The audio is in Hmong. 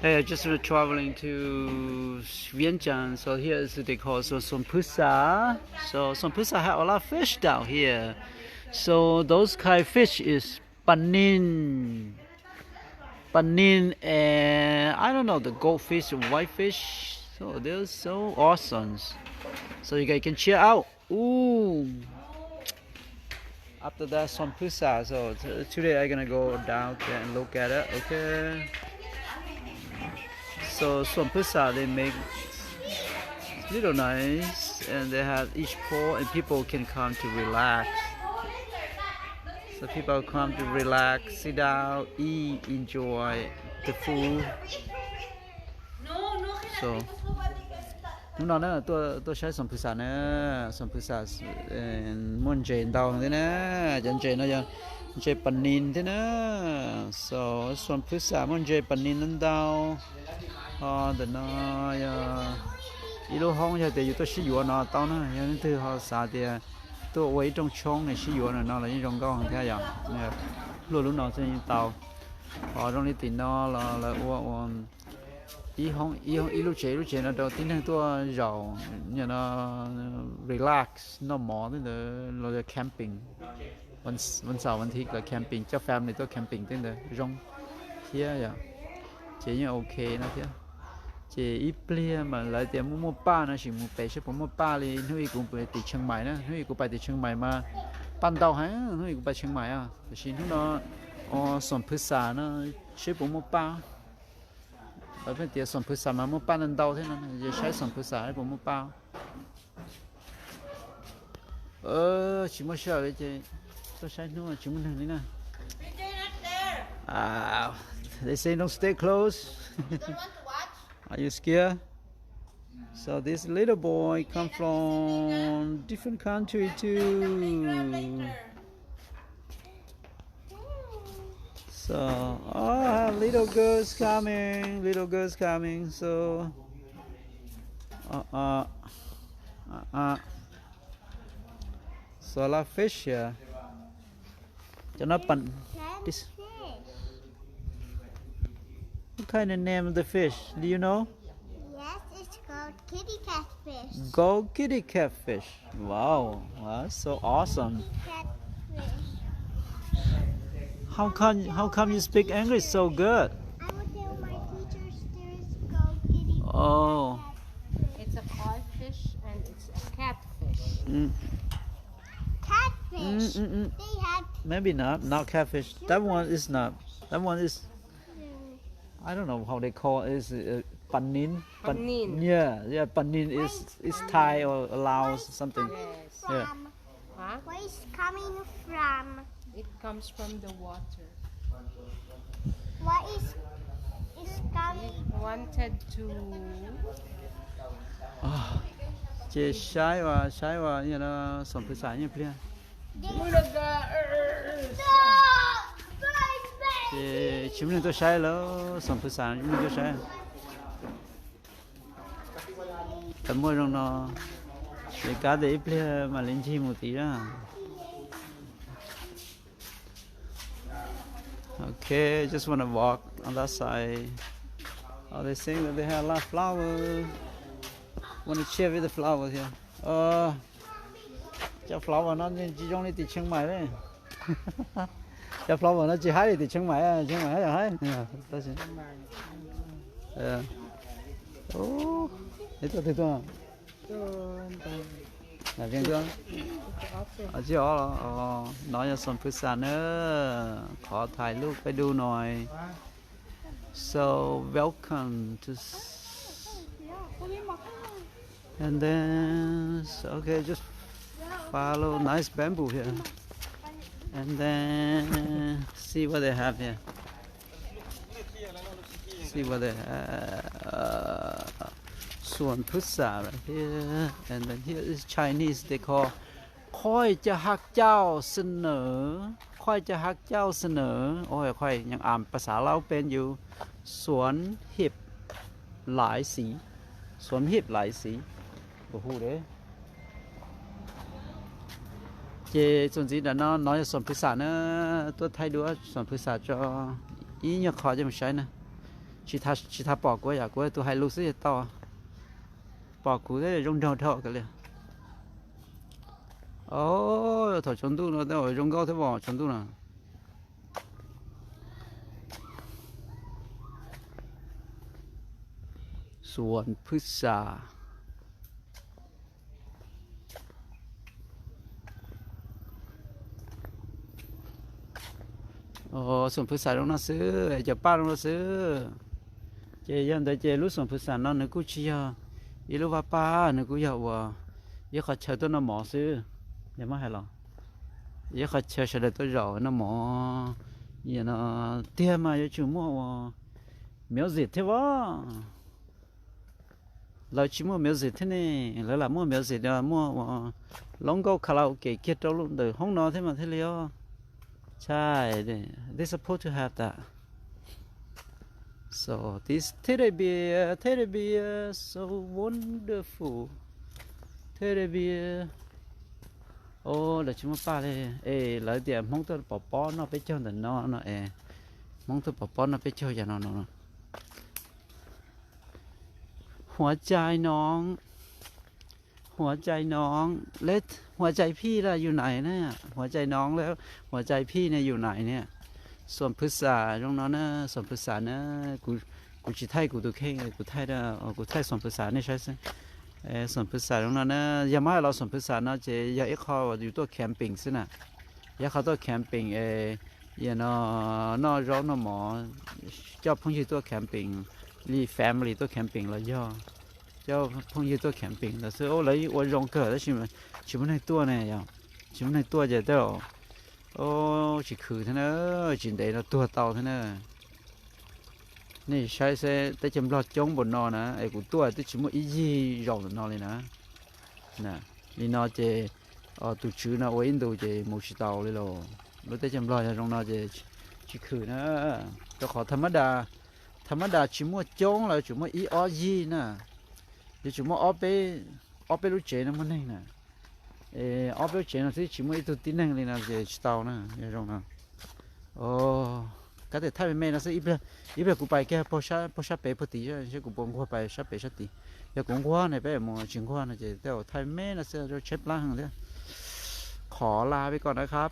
Hey, I just traveling to Vientiane. So here is they call so Suam Phwv Xas. So Suam Phwv Xas have a lot of fish down here. So those kind of fish is panin, panin, and I don't know, the goldfish and whitefish. So they're so awesome. So you guys can check out. Ooh. After that, Suam Phwv Xas. So t- today I'm gonna go down there and look at it. Okay. So Suam Phwv Xas, they make little nice, and they have each pole, and people can come to relax. So people come to relax, sit down, eat, enjoy the food. So hnub no na tuaj tuaj saib Suam Phwv Xas na. Suam Phwv Xas muaj ntses ntau thiab na. Cov ntses no yog ntses panin thiab na. So Suam Phwv Xas muaj ntses panin ntau. Ho ntawm no yog ib lub hoob, yog tias yus tuaj sib yuav no tau na. Yog leej twg ho xav tias tuaj ua ib rooj tshoob es sib yuav no los yeej zoo nkauj thiab yom. Luaj lub no xwb yeej tau. Ho zoo li tim no los lawv ua ua ib hoob ib lub tsev ib lub tsev no rau tib neeg tuaj zaum no, relax noj mov tej ntawd los yog camping. Vaj xaum vaj thiv lawv camping, coj family tuaj camping tej ntawd zoo thiab yom. Ces yeej ok no thiab. Ces ib pliag mas lawv tias muaj muaj paj no, sim mus pem seb puas muaj paj li hnub ib kuv pais tim Tsheej Maim na. Hnub ib kuv pais tim Tsheej Maim mas paj ntau heev. Hnub ib kuv pais Tsheej Maim, tiam sis hnub no Suam Phwv Xas no seb puas muaj paj. Lawv pheej tias Suam Phwv Xas mas muaj paj ntau ntau thiab no, ces saib Suam Phwv Xas puas muaj paj. Tsis muaj sij hawm li ces tuaj saib hnub tsis muaj neeg li na. They say don't stay close. Are you scared? So this little boy come from different country too. So, oh, little girls coming, little girls coming. So, uh, uh, uh, uh. So a lot of fish here. Cho nó panh. This. What kind of name of the fish? Do you know? Yes, it's called kitty catfish. Gold kitty catfish. Wow, that's so awesome. Kitty catfish. How come how come you speak English so good? I will tell my teachers there's gold kitty catfish. Oh. It's a koi fish and it's a catfish. Mm. Catfish. Mm, mm, mm. They have. Maybe not. Not catfish. That one is not. That one is. I don't know how they call it. Is uh, panin? Panin. Yeah, yeah, panin is is Thai or Laos something. Yes. Yeah. Huh? Where is coming from? It comes from the water. What is is coming? Wanted to. Ces saib ua saib ua no Xom Phu Xam nyob pliag. Ces tsis muaj neeg tuaj saib lawm, Xom Phu Xam tsis muaj neeg tuaj saib. Tau muaj zoo no, ces kab tias ib pliag mam li ncig mus tid na. Okay, just wanna walk on that side. Oh, they saying that they have a lot of flower. Wanna check with the flower here. Cov flower no tsis zoo li tim Chiang Mai li. Cov flower no tsis haib li tim Chiang Mai, Chiang Mai haib yog haib. Tsis os, no yog Xom Phu Xam na, qhov thais lub peb du no. So welcome to. And then, so, okay, just follow nice bamboo here. And then see what they have here. See what they have. Uh, Suan Phu Xam right here. And then here is Chinese, they call Khoai Ca Hak Cau Sna. Khoai Ca Hak Cau Sna. Ôi, khoai, nyeem am pas xav Laus pes yus Suan Hiệp Lai Xí. Suan Hiệp Lai Xí. Hu de. Ces txuas ntxiv ntawm no, no yog Xom Phu Xam na, tuaj thaij duab Xom Phu Xam tso ib nyuag qho coj mus saib na. Tsis tas pom kuv yom, kuv tus hais lus xwb tau. Pom kuv thiab zoo nraug dhau kawg li. Os, thaum tsaus ntuj no tej zaum zoo nkauj thiab os, tsaus ntuj no. Xuas phwj xas. Xuas phwj xas zoo no xwb, cov paj zoo no xwb. Ces yog ntawd ces lub xuas phwj xas no nws kuj tsis yog ib lub vaj paj, nws kuj yog ua ib qhov chaw tuaj noj mov xwb. Yog muab hais los, ib qhov chaw sawv daws tuaj zaum noj mov. Tiag mas yuav tsum muaj ua music thiab as. Lawv tsis muaj music thiab ne, lawv lam muaj music, muaj ua lub nkauj karaoke kiag rau lub ntawm hoob no thiab mas thiaj li os. Chai, they supposed to have that. So this teddy bear, teddy bear, so wonderful. Teddy bear. Os, lawv tsis muaj paj li. Es lawv tias Hmoob tuaj pov pob noj peb caug ntawm no no es, Hmoob tuaj pov pob noj peb caug yam no no. Huav cai noov, huav cai noov, leb huav cai phij laj yus nais na, huav cai noov leb huav cai phij ne yus nais ne. Xuas phwj xas zoo no na, xuas phwj xas na, kuv tsis thaij kuv tus kheej, kuv thaij, kuv thaij xuas phwj xas nej saib xwb. Xuas phwj xas zoo no na, yog muab hais los xuas phwj xas no ces yog ib qho uas yus tuaj camping xwb na. Yog qhov tuaj camping es, no, noj zaub noj mov, coj phooj ywg tuaj camping, li family tuaj camping los yog coj phooj ywg tuaj camping los xwb. Lawv ua zoo kawg tab sis tsis muaj neeg tuaj ne yom. Tsis muaj neeg tuaj ces tej zaum tsis khwv thiab na, tsis ntev no tuag tau thiab na. Nej saib seb teb chaws Nplog coob npaum no na es kuv tuaj twb tsis muaj ib yig zaum ntawm no li na. Li no ces tus tswv no ua ib ntus ces mus tsis taus li los. Lub teb chaws Nplog yog zoo no ces tsis khwv na, rau qhov tha mab das tsis muaj coob los yuav tsum muaj ib ob yig na, yuav tsum muaj ob peb, ob peb lub tsev no muaj neeg na. Ob peb lub tsev no twb tsis muaj ib tug tib neeg li no ces tsis tau na, yog zoo no. Kav tias thaij me me no xwb, ib pliag kuv pais kiag puag sab pem puag tid seb kuv puas nquag pais sab pem sab tid. Yog kuv nquag ne peb mus, tsis nquag no ces tej zaum thaij me no xwb, tshaib plab heev thiab. Qhov laj peb koj na khab.